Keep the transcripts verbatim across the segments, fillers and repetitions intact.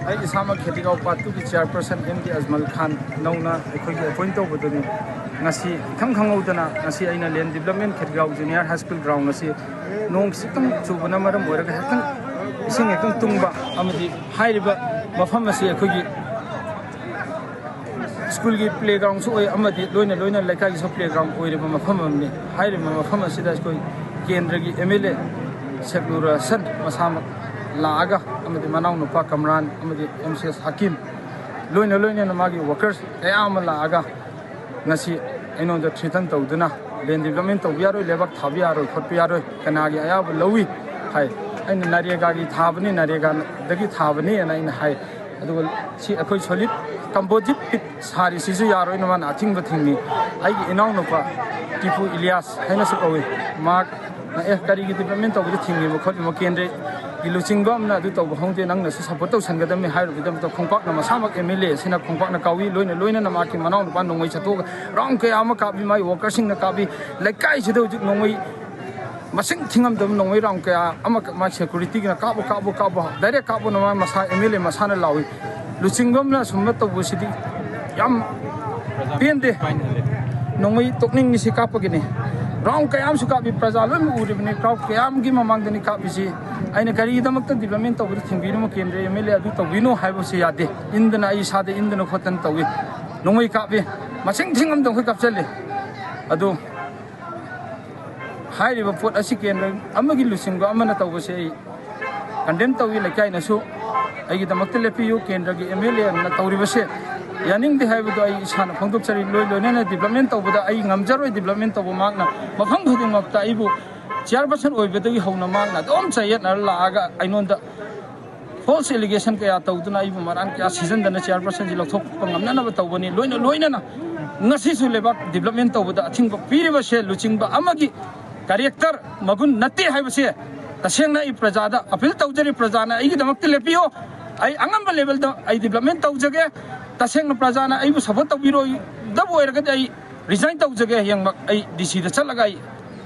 ꯑꯩ ꯏꯁꯥꯃꯛ ꯈꯦꯇꯤꯒꯥꯎ ꯄꯥꯔꯠ ꯇꯨꯒꯤ ꯆꯤꯌꯥꯔꯄꯔꯁꯟ ꯑꯦꯝ ꯗꯤ ꯑꯖꯃꯜ ꯈꯥꯟ ꯅꯧꯅ ꯑꯩꯈꯣꯏꯒꯤ ꯑꯦꯄꯣꯏꯟ ꯇꯧꯕꯗꯨꯅꯤ꯫ ꯉꯁꯤ ꯏꯈꯪ ꯈꯪꯍꯧꯗꯅ ꯉꯁꯤ ꯑꯩꯅ land development Khetigaon junior high school ground ꯑꯁꯤ ꯅꯣꯡ ꯈꯤꯖꯤꯛꯇꯪ ꯆꯨꯕꯅ ꯃꯔꯝ ꯑꯣꯏꯔꯒ ꯍꯦꯛꯇꯪ ꯏꯁꯤꯡ ꯍꯦꯛꯇꯪ ꯇꯨꯡꯕ ꯑꯃꯗꯤ ꯍꯥꯏꯔꯤꯕ ꯃꯐꯝ ꯑꯁꯤ ꯑꯩꯈꯣꯏꯒꯤ ꯁ꯭ꯀꯨꯜꯒꯤ ꯄ꯭ꯂꯦꯒ꯭ꯔꯥꯎꯟꯁꯨ ꯑꯣꯏ ꯑꯃꯗꯤ ꯂꯣꯏꯅ ꯂꯣꯏꯅ ꯂꯩꯀꯥꯏꯒꯤꯁꯨ ꯄ꯭ꯂꯦꯒ꯭ꯔꯥꯎꯟ ꯑꯣꯏꯔꯤꯕ ꯃꯐꯝ ꯑꯃꯅꯤ꯫ ꯍꯥꯏꯔꯤꯕ ꯃꯐꯝ ꯑꯁꯤꯗ ꯑꯩꯈꯣꯏ ꯀꯦꯟꯗ꯭ꯔꯒꯤ ꯑꯦꯝ ꯑꯦꯜ ꯑꯦ ꯁꯦꯛꯅꯨꯔ ꯍꯁꯟ ꯃꯁꯥꯃꯛ ꯂꯥꯛꯑꯒ ꯑꯃꯗꯤ ꯃꯅꯥꯎꯅꯨꯄꯥ ꯀꯝꯔꯥꯟ ꯑꯃꯗꯤ ꯑꯦꯝ ꯁꯤ ꯑꯦꯁ ꯍꯀꯤꯝ ꯂꯣꯏꯅ ꯂꯣꯏꯅꯅ ꯃꯥꯒꯤ ꯋꯥꯀꯔꯁ ꯀꯌꯥ ꯑꯃ ꯂꯥꯛꯑꯒ ꯉꯁꯤ ꯑꯩꯉꯣꯟꯗ ꯊ꯭ꯔꯦꯇꯟ ꯇꯧꯗꯨꯅ ꯂꯦꯟ ꯗꯤꯕ꯭ꯂꯞꯃꯦꯟ ꯇꯧꯕ ꯌꯥꯔꯣꯏ, ꯂꯩꯕꯥꯛ ꯊꯥꯕ ꯌꯥꯔꯣꯏ, ꯈꯣꯠꯄ ꯌꯥꯔꯣꯏ, ꯀꯅꯥꯒꯤ ꯑꯌꯥꯕ ꯂꯧꯏ ꯍꯥꯏ꯫ ꯑꯩꯅ ꯅꯔꯦꯒꯥꯒꯤ ꯊꯥꯕꯅꯤ, ꯅꯔꯦꯒꯥꯗꯒꯤ ꯊꯥꯕꯅꯤ ꯍꯥꯏꯅ ꯑꯩꯅ ꯍꯥꯏ꯫ ꯑꯗꯨꯒ ꯁꯤ ꯑꯩꯈꯣꯏ ꯁꯣꯂꯤꯠ ꯀꯝꯄꯣꯖꯤꯠ ꯄꯤꯠ ꯁꯥꯔꯤꯁꯤꯁꯨ ꯌꯥꯔꯣꯏꯅ ꯃꯥꯅ ꯑꯊꯤꯡꯕ ꯊꯤꯡꯉꯤ꯫ ꯑꯩꯒꯤ ꯏꯅꯥꯎꯅꯨꯄꯥ ꯇꯤꯄꯨ ꯏꯂꯤꯌꯥꯁ ꯍꯥꯏꯅꯁꯨ ꯀꯧꯏ, ꯃꯍꯥꯛꯅ "ꯑꯦ, ꯀꯔꯤꯒꯤ ꯗꯤꯕ꯭ꯂꯞꯃꯦꯟ ꯇꯧꯕꯗ ꯊꯤꯡꯉꯤꯕ ꯈꯣꯠꯂꯤꯕ? ꯀꯦꯟꯗ꯭ꯔꯒꯤ ꯂꯨꯆꯤꯡꯕ ꯑꯃꯅ ꯑꯗꯨ ꯇꯧꯕ ꯍꯧꯅꯗꯦ, ꯅꯪꯅꯁꯨ ꯁꯞꯄꯣꯔꯠ ꯇꯧꯁꯟꯒꯗꯕꯅꯤ" ꯍꯥꯏꯔꯨꯕꯒꯤꯗꯃꯛꯇ ꯈꯣꯡꯄꯥꯛꯅ ꯃꯁꯥꯃꯛ ꯑꯦꯝ ꯑꯦꯜ ꯑꯦ ꯑꯁꯤꯅ ꯈꯣꯡꯄꯥꯛꯅ ꯀꯥꯎꯏ꯫ ꯂꯣꯏꯅ ꯂꯣꯏꯅꯅ ꯃꯍꯥꯛꯀꯤ ꯃꯅꯥꯎꯅꯨꯄꯥ ꯅꯣꯡꯃꯩ ꯁꯠꯇꯣꯛꯑꯒ ꯔꯥꯎꯟ ꯀꯌꯥ ꯑꯃ ꯀꯥꯞꯄꯤ꯫ ꯃꯥꯒꯤ ꯋꯥꯀꯔꯁꯤꯡꯅ ꯀꯥꯞꯄꯤ꯫ ꯂꯩꯀꯥꯏꯁꯤꯗ ꯍꯧꯖꯤꯛ ꯅꯣꯡꯃꯩ ꯃꯁꯤꯡ ꯊꯤꯉꯝꯗꯕ ꯅꯣꯡꯃꯩ ꯔꯥꯎꯟ ꯀꯌꯥ ꯑꯃ ꯃꯥ ꯁꯦꯀꯨꯔꯤꯇꯤꯒꯤꯅ "ꯀꯥꯞꯄꯨ, ꯀꯥꯞꯄꯨ, ꯀꯥꯞꯄꯨ, ꯗꯥꯏꯔꯦꯛ ꯀꯥꯞꯄꯨꯅ" ꯃꯥ ꯃꯁꯥ ꯑꯦꯝ ꯑꯦꯜ ꯑꯦ ꯃꯁꯥꯅ ꯂꯥꯎꯏ꯫ ꯂꯨꯆꯤꯡꯕ ꯑꯃꯅ ꯑꯁꯨꯝꯕ ꯇꯧꯕꯁꯤꯗꯤ ꯌꯥꯝ ꯄꯦꯟꯗꯦ꯫ ꯅꯣꯡꯃꯩ ꯇꯣꯛꯅꯤꯡꯉꯤꯁꯤ ꯀꯥꯞꯄꯒꯤꯅꯤ꯫ ꯔꯥꯎꯟ ꯀꯌꯥ ꯑꯃꯁꯨ ꯀꯥꯞꯄꯤ, ꯄ꯭ꯔꯖꯥ ꯂꯣꯏꯅꯃꯛ ꯎꯔꯤꯕꯅꯤ, ꯀ꯭ꯔꯥꯎꯗ ꯀꯌꯥ ꯑꯃꯒꯤ ꯃꯃꯥꯡꯗꯅꯤ ꯀꯥꯞꯄꯤꯁꯤ꯫ ꯑꯩꯅ ꯀꯔꯤꯒꯤꯗꯃꯛꯇ ꯗꯤꯕ꯭ꯂꯞꯃꯦꯟ ꯇꯧꯕꯗ ꯊꯤꯡꯕꯤꯔꯤꯅꯣ, ꯀꯦꯟꯗ꯭ꯔ ꯑꯦꯝ ꯑꯦꯜ ꯑꯦ ꯑꯗꯨ ꯇꯧꯕꯤꯅꯣ ꯍꯥꯏꯕꯁꯨ ꯌꯥꯗꯦ꯫ ꯏꯟꯗꯅ, ꯑꯩ ꯏꯁꯥꯗ ꯏꯟꯗꯅ ꯈꯣꯠꯇꯅ ꯇꯧꯏ꯫ ꯅꯣꯡꯃꯩ ꯀꯥꯞꯄꯤ, ꯃꯁꯤꯡ ꯊꯤꯉꯝꯗꯕ ꯑꯩꯈꯣꯏ ꯀꯥꯞꯆꯜꯂꯤ꯫ ꯑꯗꯨ ꯍꯥꯏꯔꯤꯕ ꯄꯣꯠ ꯑꯁꯤ ꯀꯦꯟꯗ꯭ꯔ ꯑꯃꯒꯤ ꯂꯨꯆꯤꯡꯕ ꯑꯃꯅ ꯇꯧꯕꯁꯦ ꯑꯩ ꯀꯟꯗꯦꯝ ꯇꯧꯏ꯫ ꯂꯩꯀꯥꯏꯅꯁꯨ ꯑꯩꯒꯤꯗꯃꯛꯇ ꯂꯦꯞꯄꯤꯌꯨ, ꯀꯦꯟꯗ꯭ꯔꯒꯤ ꯑꯦꯝ ꯑꯦꯜ ꯑꯦꯅ ꯇꯧꯔꯤꯕꯁꯦ ꯌꯥꯅꯤꯡꯗꯦ ꯍꯥꯏꯕꯗꯣ ꯑꯩ ꯏꯁꯥꯅ ꯐꯣꯡꯗꯣꯛꯆꯔꯤ꯫ ꯂꯣꯏ ꯂꯣꯏꯅꯅ ꯗꯤꯕ꯭ꯂꯞꯃꯦꯟ ꯇꯧꯕꯗ ꯑꯩ ꯉꯝꯖꯔꯣꯏ꯫ ꯗꯤꯕ꯭ꯂꯞꯃꯦꯟ ꯇꯧꯕ ꯃꯍꯥꯛꯅ ꯃꯐꯝ ꯈꯨꯗꯤꯡꯃꯛꯇ ꯑꯩꯕꯨ ꯆꯤꯌꯥꯔꯄꯔꯁꯟ ꯑꯣꯏꯕꯗꯒꯤ ꯍꯧꯅ ꯃꯍꯥꯛꯅ ꯑꯗꯨꯝ ꯆꯌꯦꯠꯅꯔ ꯂꯥꯛꯑꯒ ꯑꯩꯉꯣꯟꯗ ꯐꯣꯜꯁ ꯑꯦꯂꯤꯒꯦꯁꯟ ꯀꯌꯥ ꯇꯧꯗꯨꯅ ꯑꯩꯕꯨ ꯃꯔꯥꯡ ꯀꯌꯥ ꯁꯤꯖꯤꯟꯗꯅ ꯆꯤꯌꯥꯔꯄꯔꯁꯟꯁꯤ ꯂꯧꯊꯣꯛꯄ ꯉꯝꯅꯅꯕ ꯇꯧꯕꯅꯤ꯫ ꯂꯣꯏꯅ ꯂꯣꯏꯅꯅ ꯉꯁꯤꯁꯨ ꯂꯩꯕꯥꯛ ꯗꯤꯕ꯭ꯂꯞꯃꯦꯟ ꯇꯧꯕꯗ ꯑꯊꯤꯡꯕ ꯄꯤꯔꯤꯕꯁꯦ ꯂꯨꯆꯤꯡꯕ ꯑꯃꯒꯤ ꯀꯦꯔꯦꯛꯇꯔ ꯃꯒꯨꯟ ꯅꯠꯇꯦ ꯍꯥꯏꯕꯁꯦ ꯇꯁꯦꯡꯅ ꯑꯩ ꯄ꯭ꯔꯖꯥꯗ ꯑꯄꯤꯜ ꯇꯧꯖꯔꯤ꯫ ꯄ꯭ꯔꯖꯥꯅ ꯑꯩꯒꯤꯗꯃꯛꯇ ꯂꯦꯞꯄꯤꯌꯨ꯫ ꯑꯩ ꯑꯉꯝꯕ ꯂꯦꯚꯦꯜꯗ ꯑꯩ ꯗꯤꯕ꯭ꯂꯞꯃꯦꯟ ꯇꯧꯖꯒꯦ꯫ ꯇꯁꯦꯡꯅ ꯄ꯭ꯔꯖꯥꯅ ꯑꯩꯕꯨ ꯁꯞꯄꯣꯔꯠ ꯇꯧꯕꯤꯔꯣꯏꯗꯕ ꯑꯣꯏꯔꯒꯗꯤ ꯑꯩ ꯔꯤꯖꯥꯏꯟ ꯇꯧꯖꯒꯦ꯫ ꯍꯌꯦꯡꯃꯛ ꯑꯩ ꯗꯤ ꯁꯤꯗ ꯆꯠꯂꯒ ꯑꯩ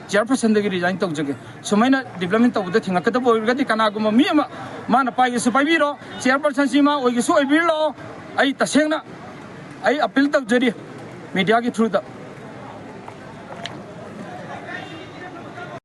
ꯆꯤꯌꯔꯄꯔꯁꯟꯗꯒꯤ ꯔꯤꯖꯥꯏꯟ ꯇꯧꯖꯒꯦ꯫ ꯁꯨꯃꯥꯏꯅ ꯗꯤꯕ꯭ꯂꯞꯃꯦꯟ ꯇꯧꯕꯗ ꯊꯤꯡꯉꯛꯀꯗꯕ ꯑꯣꯏꯔꯒꯗꯤ ꯀꯅꯥꯒꯨꯝꯕ ꯃꯤ ꯑꯃ, ꯃꯥꯅ ꯄꯥꯏꯒꯦꯁꯨ ꯄꯥꯏꯕꯤꯔꯣ, ꯆꯤꯌꯔꯄꯔꯁꯟꯁꯤ ꯃꯥ ꯑꯣꯏꯒꯦꯁꯨ ꯑꯣꯏꯕꯤꯔꯣ, ꯑꯩ ꯇꯁꯦꯡꯅ ꯑꯩ ꯑꯄꯤꯜ ꯇꯧꯖꯔꯤ ꯃꯦꯗꯤꯌꯥꯒꯤ ꯊ꯭ꯔꯨꯗ꯫